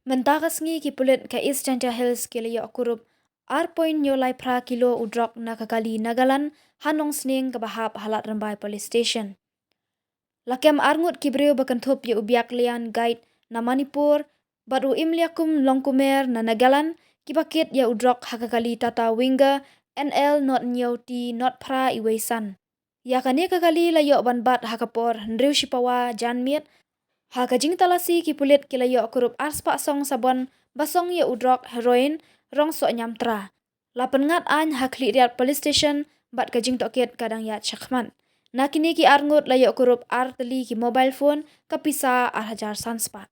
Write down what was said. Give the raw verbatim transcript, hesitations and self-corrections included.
Mynta ka sngi ki pulit ka East Jaintia Hills ki la ïoh kurup ar point hynñiew lai phra kilo u drok na ka kali Nagaland ha Nongsning kaba hap ha Ladrymbai Police Station. La kem arngut ki briew ba kynthup ïa u Biak Lian Guide na Manipur bad u Imliakum Longkumer na Nagaland kiba kit ïa u drok ha ka kali Tata Winger N L not hynñiew T not phra iwei san. Ïa kane ka kali la ïoh ban bat ha ka por hynriew shipawa janmiet. Ha ka jingtalasi ki pulit ki la ïoh kurup ar spah song sabon ba song ïa u drok heroin rong sohñiamtra. La pynngat aiñ ha Khliehriat Police Station bad ka jingtohkit ka dang ïaid shakhmat. Na kine ki arngut la ïoh kurup ar tylli ki mobile phone, ka pisa ar hajar san spah.